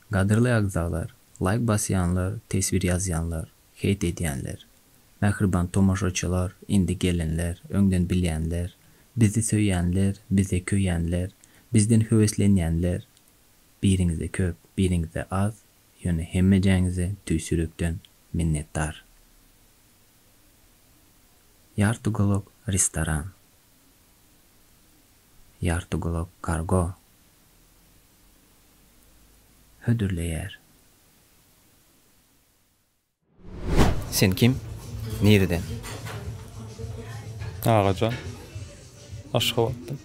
Gadyrly agzalar, laýk basýanlar, teswir ýazýanlar, heýt edýänler. Mähriban tomaşaçylar, indi gelenler, öňden bilýänler, bizi söýýänler, bize köýýänler, bizden höweslenýänler, biriňize köp, biriňize az, ýöne hemmejäňize tüýs ýürekden minnetdar. Ýartygulak restoran. Ýartygulak kargo. Hödürleýär. Sen kim? Nireden? Agajan. Aşgabatdan.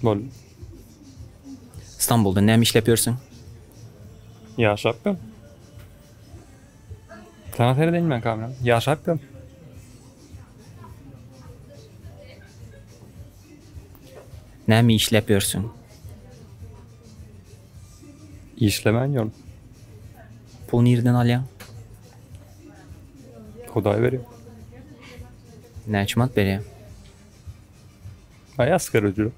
Boldy. Stambulda näme işläp ýörsüň? Ýaşap ýörün. Saňa seredeýin men kameram. Ýaşap ýörün. Näme işläp ýörsüň? Işlemän ýörün. Pul nirden alýaň? Hudaý berýär. Näçe manat berýär? Aý asgary ücret.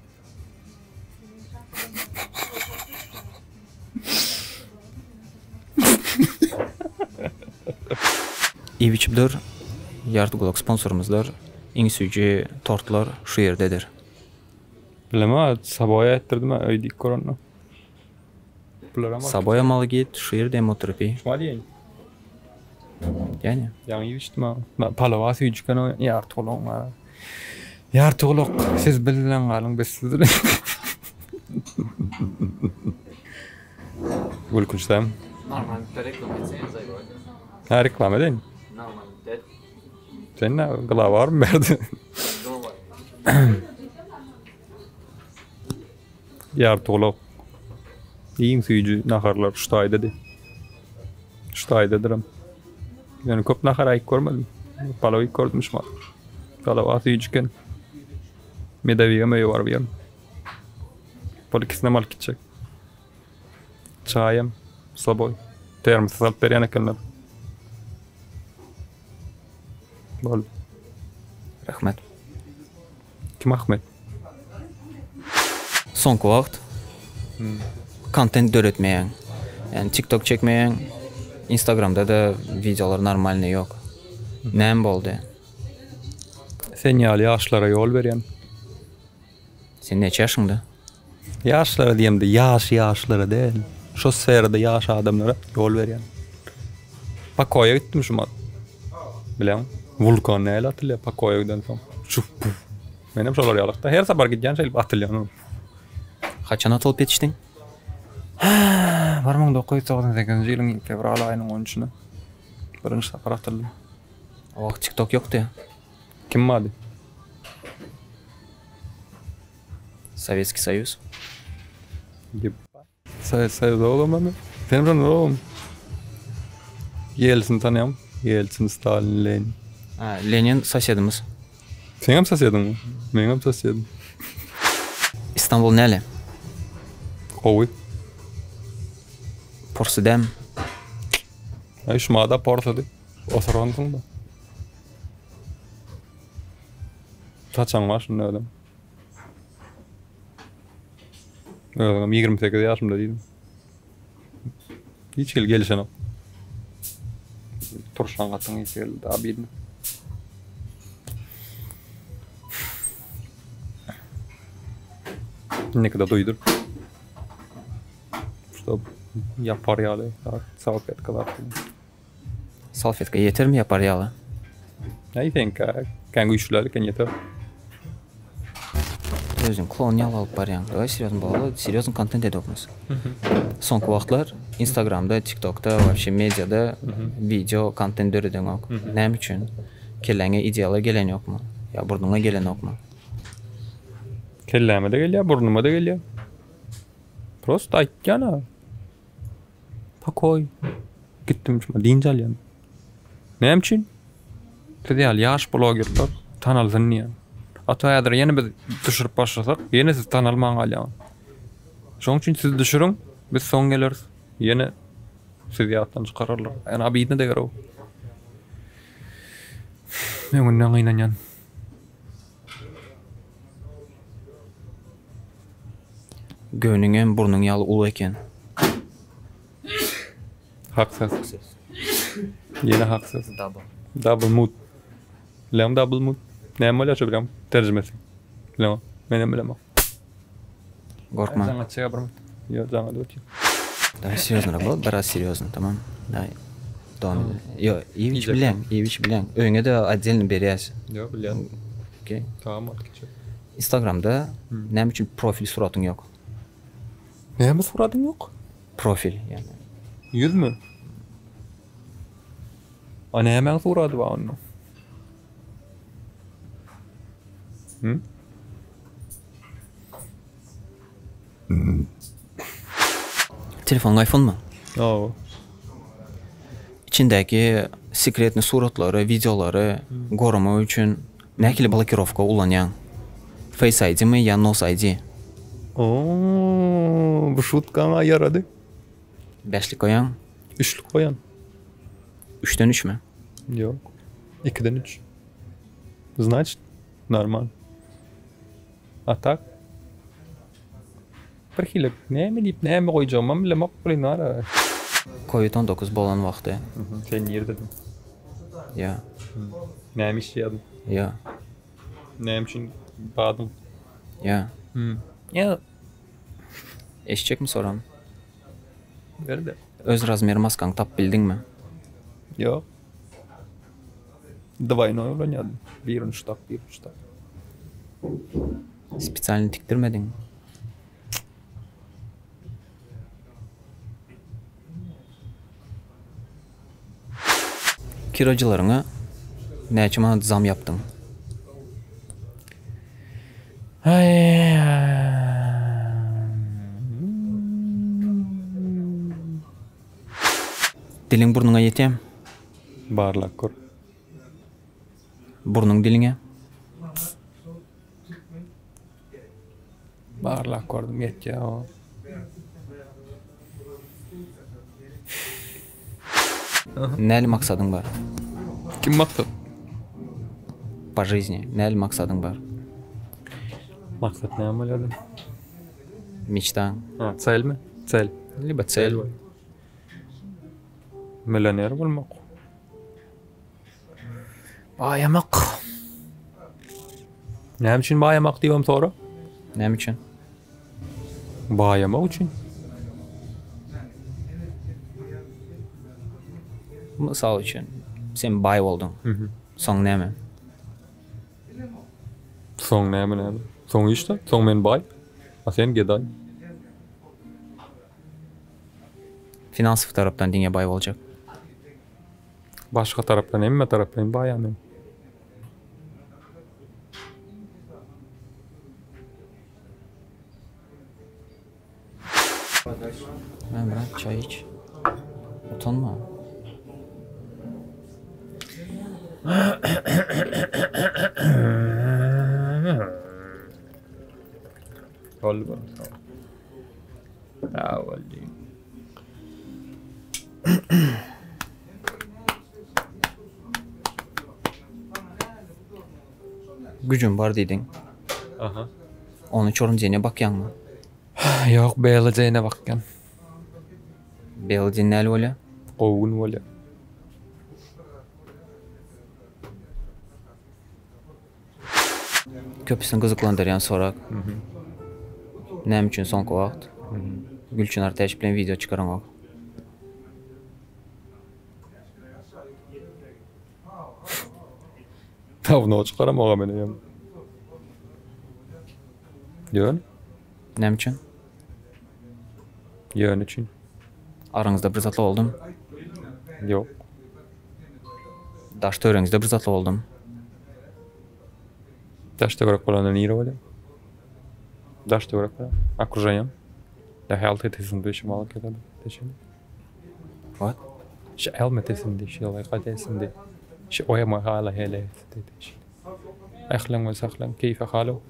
Iýip içip dur. Ýarty gulak sponsorymyzlar. Iň süýji tortlar şu ýerdedir. Bilemok, Saboýa etdirdim öý diýip görende. Saboýa maly git, şu ýerde hem oturyp iý. Şuňa diýeýin. Ýani. Ýaňy iýip içdim ha. Palawa süýji eken o ýarty gulagyň bar. Ýarty gulak siz biz bilen galyň biz siz bilen. Gülkünç dämi? Normal bitte reklama etseňiz aýba. Ha reklama edeýin. Normal bitte. Sen ne gyla barmy berdi? Ýartygulak. Iň süýji naharlar şu taýdady. Şu taýdadyrym. Ýöne köp nahar aýyk görmedim. Palaw iýip gördüm şu wagt. Palaw az süýji eken. Medowigem öýe baryp iýerin. Bol ikisinem alyp gitjek. Çaýam soboý. Termosa salyp berýän ekenler. Boldy. Rahmet. Kim Ahmet? Soňky wagt kontent döretmeýäň. Ýani TikTok çekmeýäň, Instagramda-da wideolar normalnyý ýok. Näme boldy? Sen ýaly ýaşlara ýol berýän. Sen näçe ýaşyňda? Ýaşlara diýemde ýaş ýaşlara däl. Şo sferada ýaş adamlara ýol berýän. Pokoýa gitdim şu mat. Bileň, wulkan näle atylýar pokoýa giden soň. Şuf puf. Menem şolar ýalykda her sapar gidýän şeýdip atylýan. Haçan atylyp ýetişdiň? 1998-nji ýylyň fewral aýynyň on üçüne birinji sapar atyldym. O wagt TikTok ýokdy. Kim bardy? Sowetskiý Soýuz. Sowet Soýuzy olam men. Sen şonda olam. Ýelsin tanýam. Ýelsin, Stalin, Lenin. Ha, Lenin sosedimiz. Seňem sosediňmi? Meňem sosedim. Istanbul näle? Gowy. Porsy dämi? Aý şumada porsady. Osuransyň-da. Saçaň bar şunda özem. Özüňem 28 ýaşymda diýdim. Hiç hili gelişenok. Turşan gatyň ysy geldi daha birine. Indiki de duýdur. Şurada yapar ýaly salfetka zat. Salfetka ýetermi ýapar ýaly? Äý seňkä kän güýçlüler eken ýeter. Özüň klon ýaly alyp barýaň. Daway serýozny bolaly, serýozny kontent edopmyz. Soňky wagtlar Instagramda, TikTokda, wapşe mediada wideo kontent döredeňok. Näme üçin? Kelläňe ideýalar gelenýokmy? Ýa burnuňa gelenokmy? Kelläme-de gelýär, burnuma-da gelýär. Prosto aýtýan-a. Pokoý. Gitdim şuma dynç alýan. Näme üçin? Siz ýaly ýaş blogerler tanalsyn diýen. Ata häzir ýene biz düşürip başlasak, ýene siz tanalman galýaňyz. Şonuň üçin siz düşüriň, biz soň geleris. Ýene sizi ýatdan çykararlar. Ýani obidno deger-ow. Öňünden gynanýan. Göwnüňem burnuň ýaly uly eken. Hak söz. Ýene hak söz. Double. Double mood. Bileňmi double mood? Näme bolýar şo bileňmi? Terjimesi. Bileňok. Menem bilemok. Gorkma. Jaň açýa bir. Ýok, jaň edip otyr. Daway serýoznyrak bol, biraz serýozny, tamam? Daway. Dowam edeli. Ýok, iýip içip bilýäň, iýip içip bilýäň. Öýüňe-de otdelno berýäs. Ýok, bilýän. Okey. Tamam, wagt geçer. Instagramda näme üçin profil suratyň ýok? Näme suratyň ýok? Profil, ýagny. Ýüzmi? A nämäň surady bar onda? Hı? Telefonyň iPhone-my? Hawa. Içindäki sekretny suratlary, wideolary goramak üçin nähili blokirowka ulanýaň? Face ID-mi ýa Nose ID? Oo, bu şutkaňa ýarady. Bäşlik goýaň? Üçlük goýan. Üçden üçmi? Ýok. Ikiden üç. Znaçt, normal. A tak? Bir hili näme diýip näme goýjagymam bilemok welin bar-a. Covid 19 bolan wagty. Sen nirdediň? Ýa. Näme işleýärdiň? Ýa. Näme üçin badyň? Ýa. Ýa. Eşitjekmi soram? Ber-de. Öz razmer maskaňy tapyp bildiňmi? Ýok. Dwaýnoý ulanýardym. Birini şu tak, birini şu tak. Spesialny tikdirmediňmi? Kirajylaryňa näçe manat zam ýapdyň? Diliň burnuňa ýetýämi? Barlap gör. Burnuň diliňe? Barlap gördüm ýetýär o. Näli maksadyň bar? Kim maksat? Po жизни näli maksadyň bar? Maksat näme bolýar? Meçtaň. Ha, celmi? Cel. Libo cel. Millioner bolmak. Baýamak. Näme üçin baýamak diýibem sora? Näme üçin? Baýamak üçin. Mysal üçin, sen baý bolduň. Soň näme? Soň näme näme? Soň işte, soň men baý, a sen gedaý. Finansowy tarapdan diňe baý boljak. Başga tarapdan hemme taraplaýyn baýa men. Mä brat çaý iç. Utanma. Boldy boldy. Sag bol diýim. Güjüm bar diýdiň. Aha. Ony çorun jene bakýaňmy? Ýok, Bela jene bakýan. Bela jen näli bolýa? Gowy gün bolýa. Köpüsini gyzyklandyrýan sorag. Näme üçin soňky wagt Gülçynar Täç bilen wideo çykaraňok? Dawno çykaramogam eneýem. Ýöne? Näme üçin? Ýöne üçin. Araňyzda bir zatlar boldumy? Ýok. Daş töweregiňizde bir zatlar boldumy? Daş töwerek bolanda nire bolýar? Daş töwerek bolýar. Okruženiýam. Da health etesinde şemal ketedi. Teşen. What? Şu elmetesinde şemal ketesinde. Şu oýama hala hele teşen. Ehlen we sahlen keyfe halu.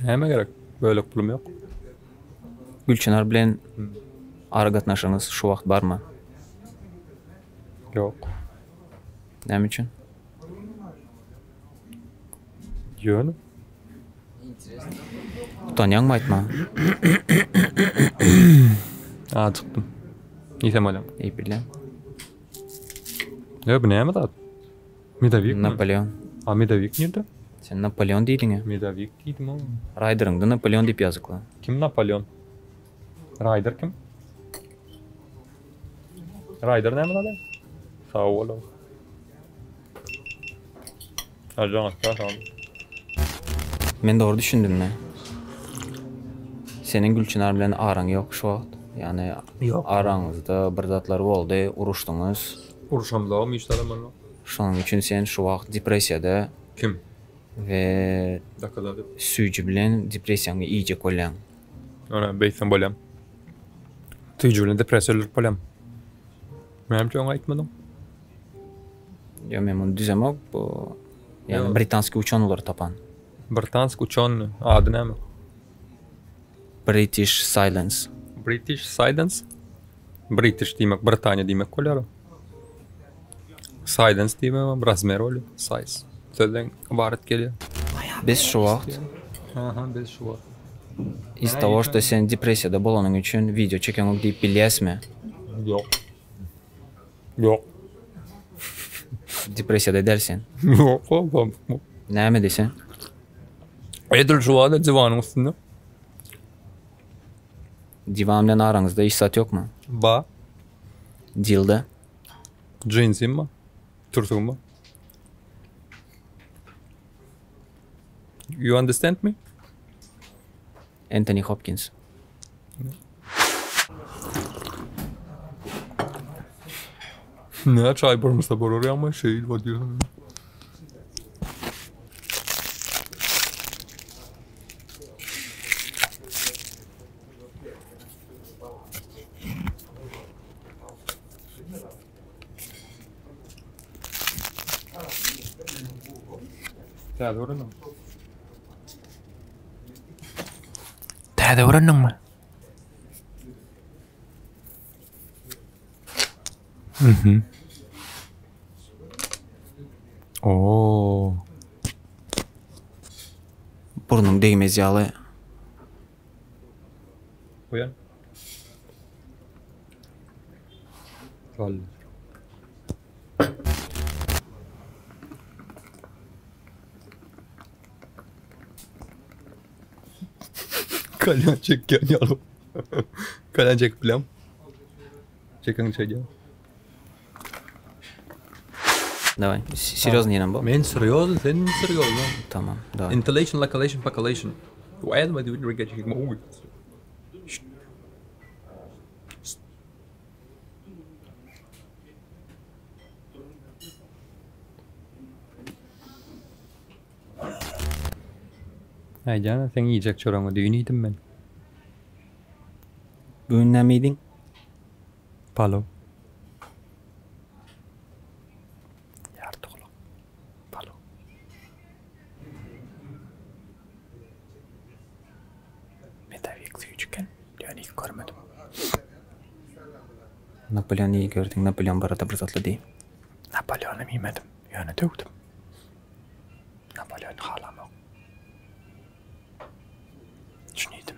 Näme gerek? Bölek pulum ýok. Gülçynar bilen aragatnaşygyňyz şu wagt barmy? Ýok. Näme üçin? Ýöne. Utanýaňmy aýtmaga? Ajykdym. Iýsem bolýar. Iýip bilýäň. Ýa bu näme zat? Medowikmi? Napoleon. A medowik nirde? Sen Napoleon diýdiň-ä. Medowik diýdim-ow. Raýderiňde Napoleon diýip ýazykla. Kim Napoleon? Raýder kim? Raýder näme zat? Sag bol. Men dogry düşündimmi? Seniň Gülçynar bilen araň ýok şu wagt. Ýagny Ýok. araňyzda bir zatlar boldy, uruşdyňyz. Uruşamzogam hiç zadam bolmady. Şonuň üçin sen şu wagt depressiýada. Kim? We Dokazat et. süýji bilen depressiýaňy iýjek bolýaň. Ýöne beýtsem bolýam. Süýji bilen depressiýa öldürip bolýam. Näme üçin oňa aýtmadyň? Ýok men muny düzemok bu ýagny britanskiý uçonylar tapan. Britanskiý uçony ady näme? British Silence. British Silence? British diýmek Britaniýa diýmek bolýar. Silence diýmek razmer bolýar. Size. Sözden ybarat gelýär. Biz şu wagt. Aha biz şu wagt. Iz того что sen depressiýada bolanyň üçin wideo çekeňok diýip bilýäsmi? Ýok. Ýok. Depressiýada däl sen. Ýok, olam. Näme desen? Edil şu wada diwanyň üstünde. Diwan bilen araňyzda hiç zat ýokmy? Ba. Dilde. Jinsim bar. Türsügim bar. You understand me? Entoni Hopkins. Ne çaý bolmasa bolar ýa şeýle bolýar. Täze öwrendiňmi? Täze öwrendiňmi? Mhm. Oo. Burnuň degmez ýaly. Uýan. Galdy. Kalyan çekýän ýaly. Kalyan çekip bilýän. Çekiň çekýän. Daway. Serýozny ýenem bu. Men serýozny, sen serýozny. Tamam, daway. Intonation, location, population. Aýjan, seň iýjek çöregiňi düýn iýdim men. Bu gün näme iýdiň? Palaw. Ýartygulak. Palaw. Medowik süýji eken. Ýöne iýip görmedim. Napoleony iýip gördüň, Napoleon barada bir zatlar diý. Napoleonam iýmedim, ýöne döwdüm. Napoleony halamok. Şuny iýdim.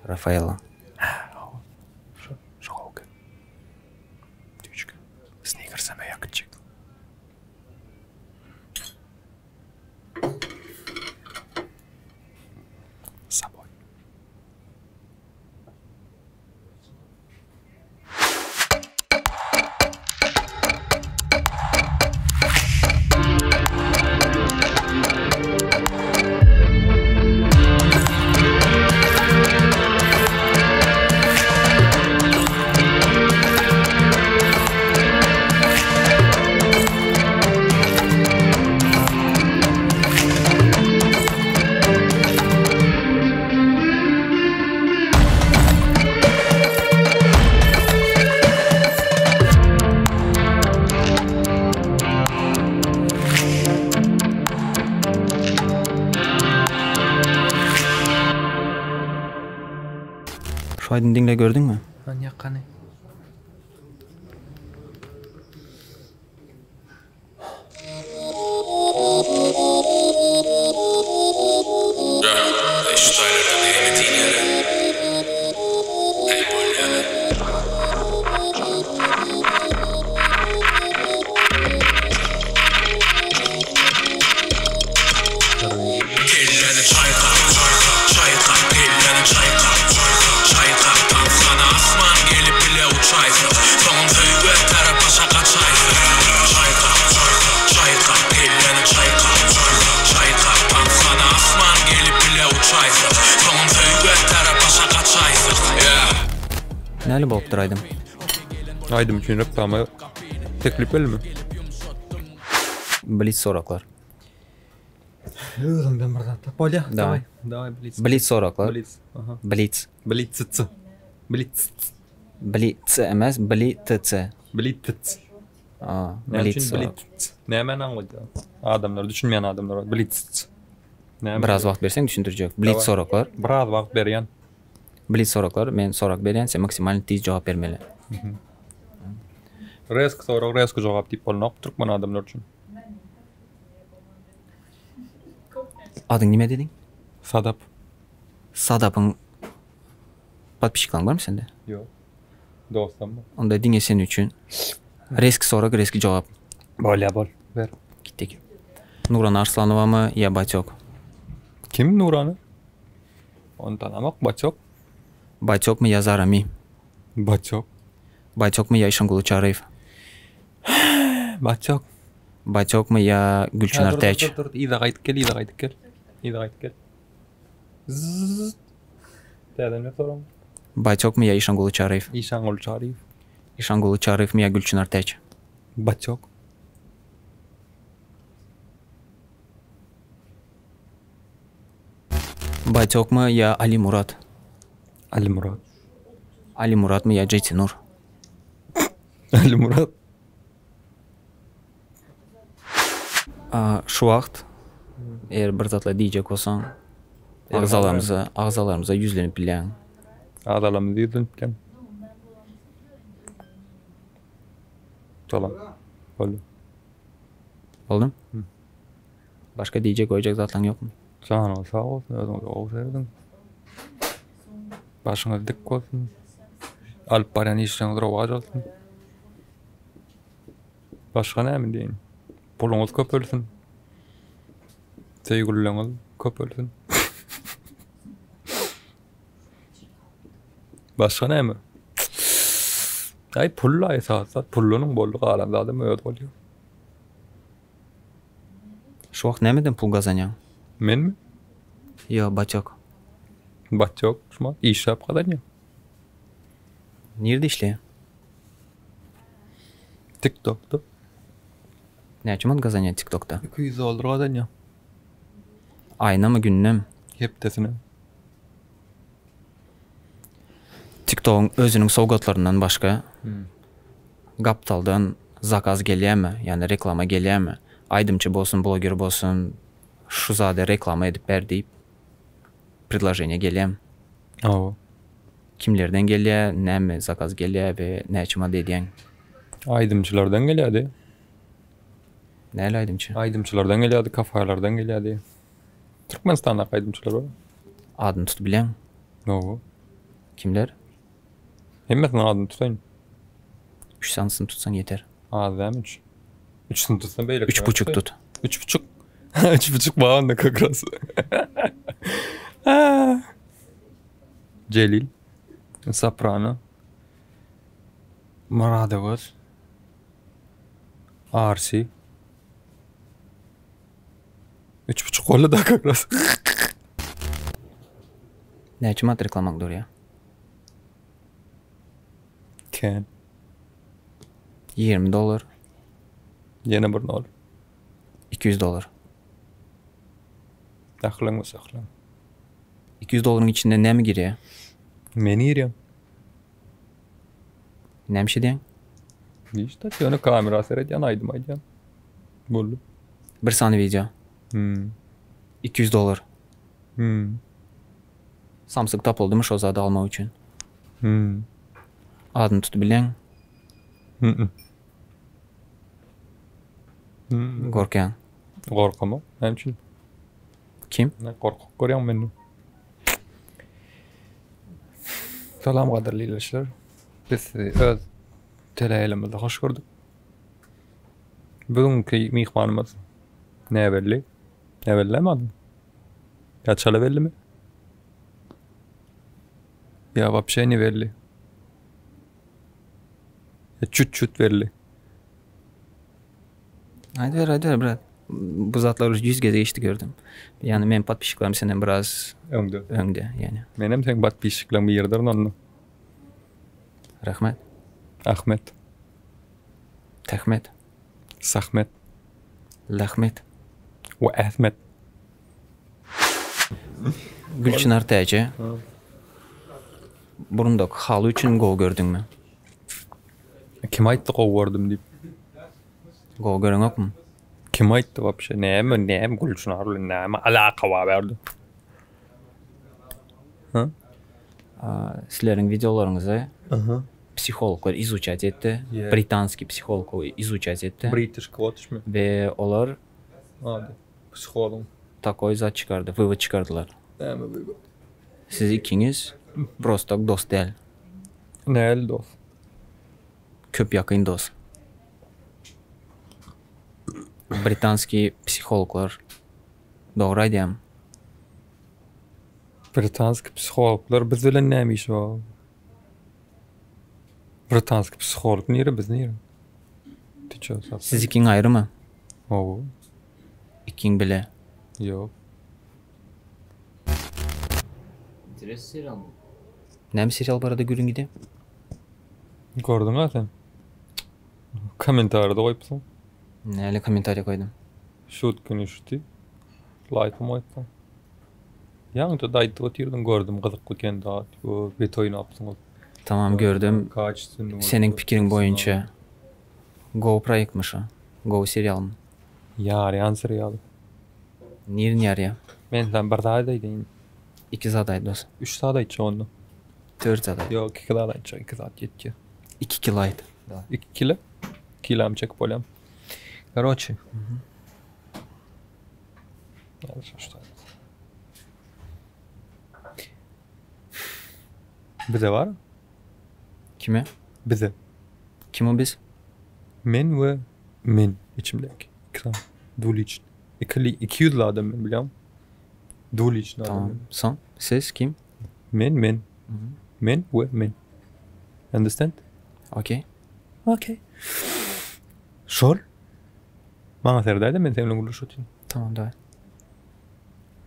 Rafaela. Hä, hawa. Şu, şu gowy eken. Süýji eken. Snickersem öýe äkitjek. Saboý. Şu aýdymy diňle gördüňmi? Hany ýakany. Şu taýlarda näme diýilýär-ä? Äý, bolýa-la. Kelläni çaýka, çaýka, çaýka, kelläni çaýka, çaýka, çaýka, Tanshana asman gelip bile uçaýsak, Soňam söýgä tarap aşak gaçaýsak. Çaýka, çaýka, çaýka, kelläni çaýka, çaýka, çaýka, Tanshana asman gelip bile uçaýsak, Soňam söýgä tarap aşak gaçaýsak. Yeah. Näli bolupdyr aýdym? Aýdym üçin reklama teklip geldimi? Blitz soraglar. Özüňden bir zat tap. Bolýa. Daway. Daway blitz. Blitz soraglar. Blitz. Aha. Blitz. Blitz. Blitz. Blitz emes, blitz. Blitz. A, Näme blitz. üçin sorag. blitz? Nämäni aňladýar? Adamlar düşünmeýän adamlar bar. Blitz. Näme? Biraz wagt berseň düşündirjek. Blitz Daway. soraglar. Biraz wagt berýän. Blitz soraglar. Men sorag berýän, sen maksimalny tiz jogap bermeli. Resk sorag, resk jogap diýip bolnok türkmen adamlar üçin. Adyň nime dediň? Sadap. Sadapyň podpisçiklaň barmy sende? Ýok. Dostam bar. Onda diňe sen üçin. Reski sorag, reski jogap. Bolýa bol. Ber. Gitdik. Nurana Arslanowamy ýa Baýçok? Kim Nurana? Ony tanamok, Baýçok. Baýçokmy ýa Zarami? Baýçok. Baýçokmy ýa Işanguly Çaryýew? Baýçok. Baýçokmy ýa Gülçynar Täç? Dur, dur, dur, yza gaýdyp gel, yza gaýdyp gel. Yza gaýdyp gel. Zzz. Täzeden bir soraň. Baýçokmy ýa Işanguly Çaryýew? Işanguly Çaryýew. Işanguly Çaryýewmi ýa Gülçynar Täç? Baýçok. Baýçokmy ýa Alymurat? Alymurat. Alymuratmy ýa Jetinur? Alymurat. Şu wagt eger bir zatlar diýjek bolsaň, agzalarymyza, agzalarymyza ýüzlenip bilýäň. Agzalarymyza ýüzlenip bilýän. Salam. Boldy. Boldumy? Başga diýjek goýjak zatlaň ýokmy? Janyňyz sag bolsun, özüňize gowy serediň. Başyňyz dik bolsun. Alyp barýan işleriňiz rowaç alsyn. Başga näme diýeýin? Puluňyz köpelsin. Söýgüliňiz köpelsin. Başga näme? Aý pul esasy zat. Pullanyň boldy, galan zadam özi bolýar. Şu wagt nämeden pul gazanýaň? Menmi? Ýo, Baçok. Baçok şumat işläp gazanýar. Nirde işleýäň? TikTokda. Näçe manat gazanýaň TikTokda? 200 dollar gazanýan. Aýynamy, gününemi? Hepdesine. TikTogyň özüniň sowgatlaryndan başga gapdaldan zakaz gelýärmi, ýagny reklama gelýärmi? Aýdymçy bolsun, bloger bolsun, şu zady reklama edip ber diýip predloženiýe gelýärmi? Hawa. Kimlerden gelýär, näme zakaz gelýär we näçe manat edýäň? Aýdymçylardan gelýärdi. Nähili aýdymçy? Aýdymçylardan gelýärdi, kafalardan gelýärdi. Türkmenistandaky aýdymçylar bar. Adyny tutup bilýäňmi? Hawa. Kimler? Hemmesiniň adyny tutaýyn. Üç sanysyny tutsaň ýeter. Az dälmi üç? Üçüsini tutsam beýleki. Üç buçuk tut. Üç buçuk. Üç buçuk bar onda как раз. Jelil. Soprano. Myradöwez. Arsi. Üç buçuk boldy da как раз. Näçe manat reklamaň durýar? Kän. 20 dollar. Ýene bir nol. 200 dollar. Ahlyň we sahlyň. 200 dollaryň içinde näme girýär? Men girýän. Näme iş edýäň? Hiç zat, ýöne kamera seredýän, aýdym aýdýan. Boldy. Bir sany wideo. Hmm. 200 dollar. Hmm. Samsyk tapyldymy şo zady almak üçin? Hmm. Adyny tutup bilýäňmi? Hmm. Hmm. Gorkýaň. Gorkamok. Näme üçin? Kim? Ne gorkak görýäň menden? Salam gadyrly ildeşler. Biz sizi öz teleýaýlymyzda hoş gördük. Bugünki myhmanymyz näbelli. Näbelli dämi adyň? Ýa çala bellimi? Ýa wapşe ne belli? Ýa çüt-çüt belli. Aýdyber, aýdyber, brat. Bu zatlary 100 gezek eşitdi gördüm. Ýani men podpisçiklerim senden biraz öňde. Öňde, ýani. Menem seň podpisçikleň biridirin onda. Rahmet. Ahmet. Tehmet. Sahmet. Lahmet. We Ahmet. Gülçynar Täje. Burundaky haly üçin gowy gördüňmi? Kim aýtdy gowy gördüm diýip? Gowy göreňokmy? Kim aýtdy wapşe? Näme, näme Gülçynar bilen näme alaka bar bärde? Ha? Sizleriň wideolaryňyzy psihologlar izuçat etdi. Britanskiý psihologlar izuçat etdi. British Scottish-mi? We olar Ady psihologyň. Takoý zat çykardy, wywod çykardylar. Näme wywod? Siz ikiňiz prostak dost däl. Nähili dost? Köp ýakyn dost. Britanskiý psihologlar dogry aýdýarmy? Britanskiý psihologlar biz bilen näme işi bar? Britanskiý psiholog nire biz nire? Siz ikiň aýrymy? Hawa. Ikiň bile? Ýok. Interesny serialmy? Näme serial barada gürrüň gidýär? Gördüň-ä sen. Kommentariýada goýupsyň. Näle kommentariýa goýdum? Şutkini şuti. Laýkam goýupsyň. Ýaňyja-da aýdyp otyrdyň gördüm gyzykly eken zat ýok bet oýnapsyňyz. Tamam gördüm. Seniň pikiriň boýunça gowy proýektmi şo? Gowy serialmy? Ýarýan serial. Nirini ýarýa? Men saňa bir zat aýdaýyn. Iki zat aýt dos. Üç zat aýtjak onda. Dört zat aýt. Ýok iki zat aýtjak iki zat ýetýär. Iki kilo aýt. Iki kilo? Kilamy çekip bolýamy? Karoçi. Bize bar. Kime? Bize. Kim o biz? Men we men içimdäki. Iki sany. Dwuliçny. Ikili, iki ýüzli adam men bilýäňmi? Dwuliçny adam. Tamam. Soň siz kim? Men men. Men we men. Understand? Okey. Okey. Şol. Maňa seredäýdä men seň bilen gürleşip otyryn. Tamam daway.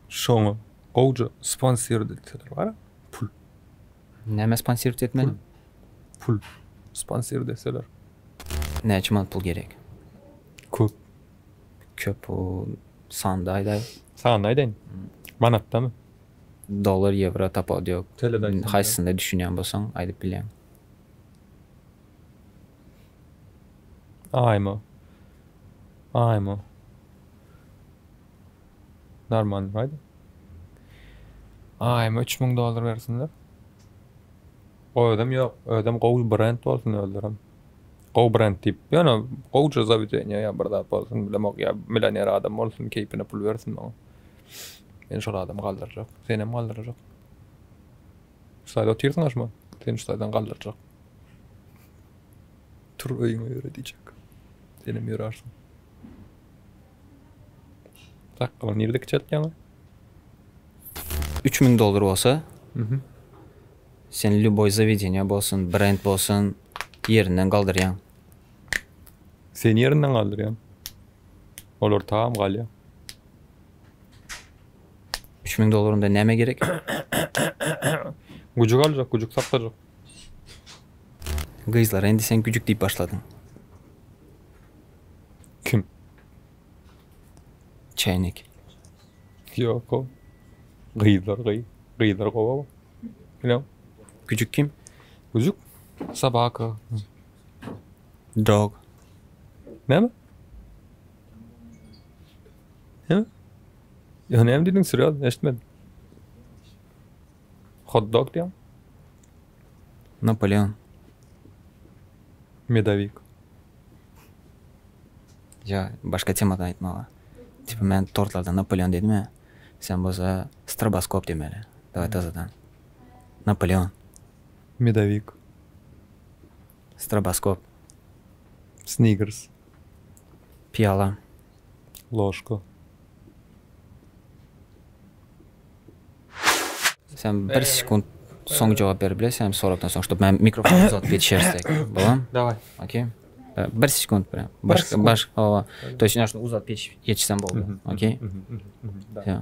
Şoňa gowja sponsor etseler bar pul. Näme sponsor etmeli? Pul. Sponsor etseler. Näçe manat pul gerek? Köp. Köp o sanda aýdaý. Sanda aýdaýyn. Manatdamy? Dollar, ýewro tapawudy ýok. Haýsysynda düşünýän bolsaň aýdyp bilýäň. Aýma. Aýma. Normalny aýda. Aýma 3000 dollar bersinler. Özem ýok, özem gowy brend bolsun özlerem. Gowy brend diýip, ýöne gowja zawedeniýa ýa bir zat bolsun, bilemok, ýa millioner adam bolsun, keýpine pul bersin maňa. Men şol adamy galdyrjak. Senem galdyrjak. Şu taýda otyrsyň aşma. Seni şu taýdan galdyrjak. Tur öýüňe ýöre diýjek. Senem ýörärsiň. Sakgalyňy nirede kiçeltýäň? 3000 dollar bolsa, sen lýuboý zawedeniýa bolsun, brend bolsun, ýerinden galdyrýaň. Seni ýerinden galdyrýan. Olar tagam galýar. 3000 dollar onda nämä gerek? Güjük aljak, güjük saklajak. Gyzlara indi sen güjük diýip başladyň. Kim? Çäýnek. Ýok o. Gyzlar gyz. Gyzlar gowy. Bilýän. Güjük kim? Güjük? Sobaka. Dog. Näme? Näme? Ýa näme diýdiň serýoz eşitmedim. Hot dog diýýäň? Napoleon. Medowik. Ýa başga temadan aýtmaga. Tipa men tortlardan Napoleon diýdim-ä. Sen bolsa stroboskop diýmeli. Daway tazadan. Napoleon. Medowik. Stroboskop. Snickers. Pyýala. Ložka. Sen bir sekunt soň jogap berip bilersiň soragdan soň, ştob men mikrofony uzadyp ýetişersek. Bolam? Daway. Okey. Bir sekunt prям. Baş baş hawa. To есть şunu uzadyp ýetişsem boldy. Okey. Всё.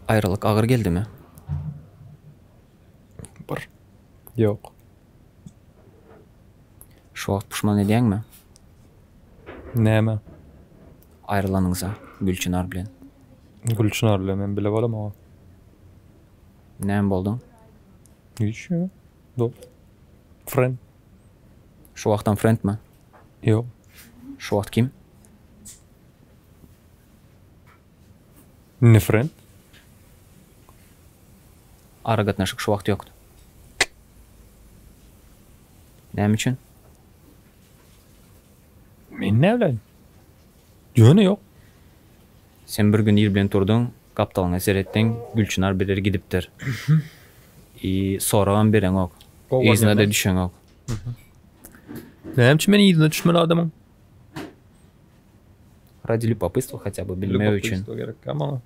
Aýralyk agyr geldimi? Bir. Ýok. Şu wagt puşman edýäňmi? Näme? Aýrylanyňyza Gülçynar bilen. Gülçynar bilen men bile bolamok. Näme bolduň? Hiç ýok. Dost. Friend. Şu wagtam friendmi? Ýok. Şu wagt kim? Indi friend. Aragatnaşyk şu wagt ýok. Näme üçin? Men näbileýin. Ýöne ýok. Sen bir gün ir bilen turduň, gapdalyňa seretdiň, Gülçynar birer gidipdir. I soragam bereňok. Yzyna-da düşeňok. Näme üçin men yzyna düşmeli adamyň? Ради любопытства хотя бы bilmek üçin. Любопытство gerek maňa.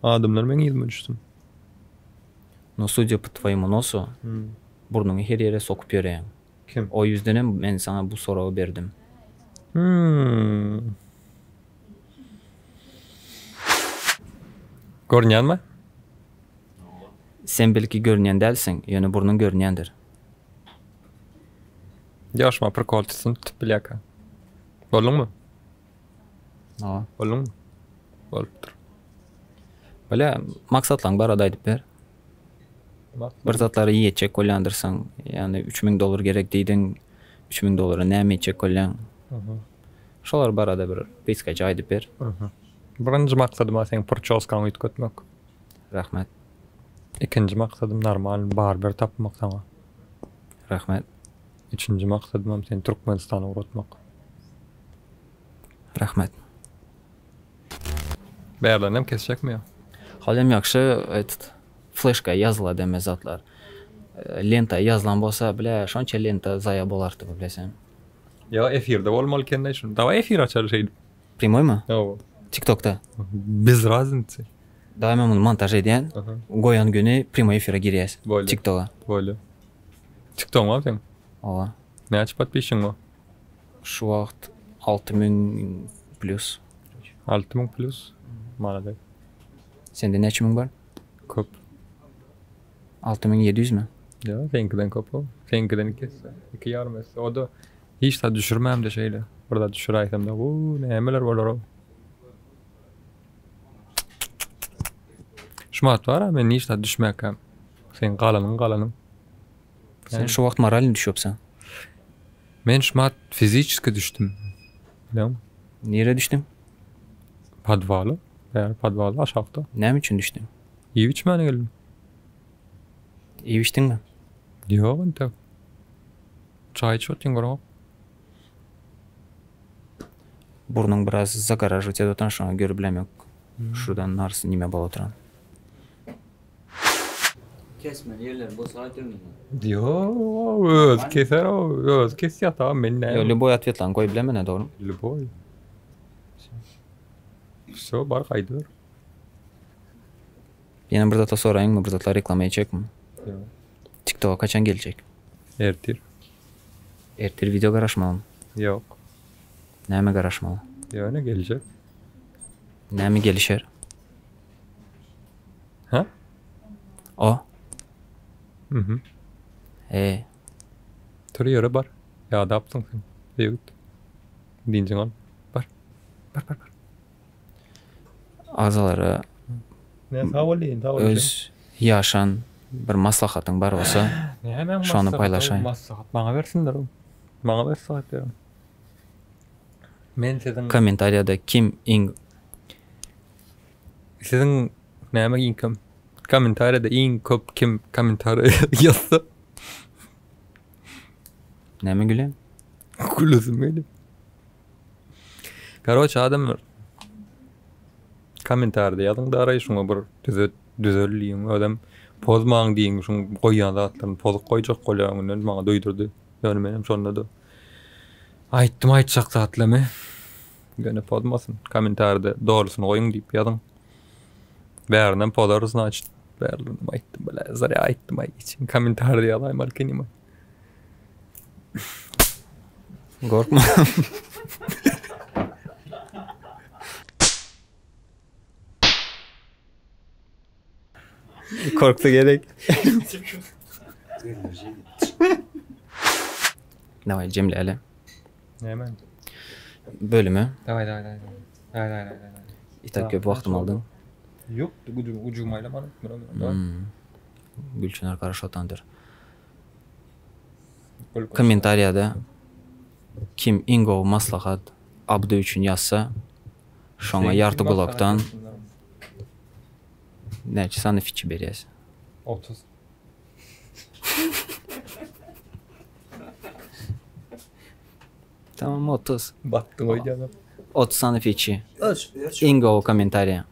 Adamlar meň yzyma düşsün. No судя по твоему nosu, burnuňy her ýere sokup ýöreýäň. Kim? O ýüzdenem men saňa bu soragy berdim. Hmm. Görünýänmi? Sen belki görünýän dälsiň, ýöne burnuň görünýändir. Ýaşma prikol tutsun tutup bilýärkä. Bolduňmy? Hawa. Bolduňmy? Bolupdyr. Bolýa, maksatlaň barada aýdyp ber. Bir zatlary ýetjek bolýandyrsyň. Ýagny 3000 dollar gerek diýdiň. 3000 dollara näme etjek bolýaň? Şolar barada bir gysgaça aýdyp ber. Birinji maksadym seň purçoskaňy üýtgetmek. Rahmet. Ikinji maksadym normal barber tapmak saňa. Rahmet. Üçünji maksadymam seni Türkmenistana ugratmak. Rahmet. Bärlenem kesjekmi ýa? Halyam ýagşy etd fleşka ýazyla deme zatlar. Lenta ýazylan bolsa bile şonça lenta zaýa bolardy bilesem. Ýa efirde bolmaly ekende şuny. Daway efir açaly şeýdip. Primoýmy? Hawa. Tiktokda. Bez raznicy. Daway men muny montaž edýän. Goýan güni primoý efire girýäs. Bolýa. Tiktoga. Bolýa. Tiktogyň barmy seň? Hawa. Näçe podpisçiň bar? Şu wagt 6000 plýus. 6000 plýus? Malades. Sende näçe müň bar? Köp. 6700 mi? Ýok, seňkiden köp o. Seňkiden iki esse, iki ýarym esse. O-da hiç zat düşürmämde şeýle. Bir zat düşüräýsem-de, uu, nämeler bolar-ow. Şumat bar-a, men hiç zat düşmäkäm. Seň galanyň galanyň. Sen şu wagt moralny düşüpsiň. Men şumat fiziçeski düşdüm. Bilýäňmi? Nirä düşdüň? Podwala. Bäri podwalda aşakda. Näme üçin düşdüň? Iýip içmäne geldim. Iýip içdiňmi? Ýok entek. Çaý içip otyryn görüňok. Burnuň biraz zagoražit edip oturan şoňa görüp bilemok. Şuradan narsy nime bolup oturan. Kesmeli ýerleri bolsa aýt öňünden. Ýok, özi keser o, özi kesýär tamam men näme. Ýok, lýuboý otwetlaryňy goýup bilemen-ä dogrymy? Lýuboý. Wsё, bar gaýdyber. Ýene bir zatlar soraýynmy, bir zatlar reklama etjekmi? Ýok. TikToka kaçan geljek? Ertir. Ertir wideo garaşmalymy? Ýok. Näme garaşmaly? Ýöne geljek. Näme gelişer? Hä? O. Mhm. He. Tur ýöre bar. Ýadapsyň sen. Ýigit. Dynjyňy al. Bar. Bar, bar, bar. Agzalara Ne sag bol diýin, sag bol. Öz ýaşan bir maslahatyň bar bolsa, Näme şony paýlaşaý. Maslahat maňa bersinler. Maňa maslahat beriň. Men siziň Kommentariýada kim iň Siziň näme iň köp kommentariýada iň köp kim kommentariýa ýazsa Näme gülýäň? Gülesim gelýär. Karoçe adamlar kommentariýada ýazyň daraý şuňa bir düzet düzel diýiň. Özem Pozmaň diýiň şuň goýýan zatlaryny pozup goýjak bolýar öňünden maňa duýdurdy. Ýöne menem şonda-da aýtdym aýtjak zatlarymy. Ýöne pozmasyn. Kommentarida dogrusyny goýuň diýip ýazyň. Bärinem pozarys znaçit. Bärinem aýtdym bile. Zarýa aýtdym aý içiň kommentarida ýazaýmaly ekenim. Gorkma. Korksa gerek. Daway jemläli. Näme? Bölümi. Daway daway daway. Daway daway daway. Itak köp wagtym aldyň. Ýok, ujumy aýlamaly. Hmm. Gülçinar Garaşotandyr. Kommentariýada kim iň gowy maslahat Abdy üçin ýazsa, şoňa ýarty gulakdan näçe sany fiçi berýäs? 30. Tamam 30. Batdy goýýalar. 30 sany fiçi. Iň gowy kommentariýa.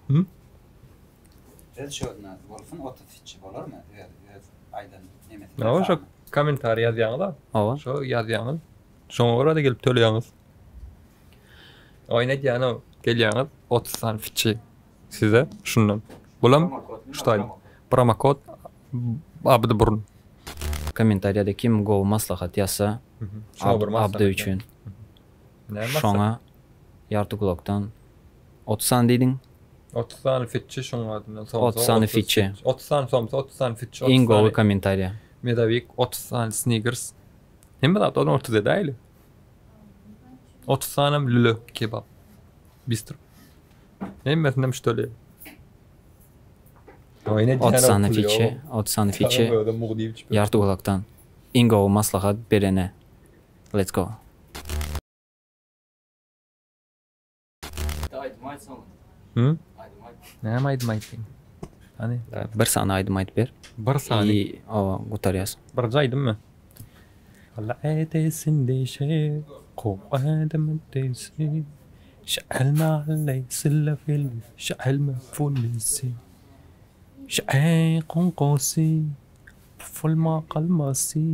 Öz şöhüne bolsun 30 fiçi bolarmy? Öz öz aýdan nemesi. Hawa şo kommentariý ýazýaňyz-a. Hawa. Şo ýazýaňyz. Şoňa görä-de gelip töleýäňiz. Oýun edýän-ow. Gelýäňiz 30 sany fiçi size şundan. Bulam şu taýdan. Promokod Abdy burun. Kommentariýada kim gowy maslahat ýazsa Abdy üçin. Şoňa ýarty gulakdan 30 sany diýdiň. 30 sany fitçi şoň adyndan somsa. 30 sany fitçi. 30 sany somsa, 30 sany fitçi. Iň gowy kommentariýa. Medowik 30 sany snickers. Hemme zat onuň ortada däl. 30 sanam lüle kebap. Bistro. Hemmesinden şu töleýär. 30 sany fitçi, 30 sany fitçi. Ýarty gulakdan. Iň gowy maslahat berene. Let's go. Aýdym aýtsaň. Hı? Aýdym aýt. Näme aýdym aýtayyn? Hany? Bir sany aýdym aýdyp ber. Bir sany. I owa gutarýas. Birje aýdymmy? Allah edesin deşe, kowadym deşe. Şe'elme aley sillafil, şe'elme fulisi. Şe'e konkosi, fulma kalmasi.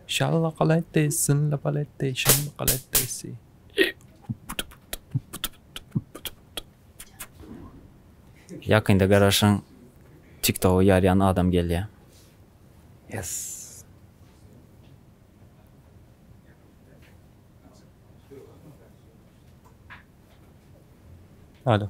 Şalla kaletesin, la palete, şalla kaletesi. Ýakynda garaşyň TikTogy ýarýan adam gelýär. Yes. Alo.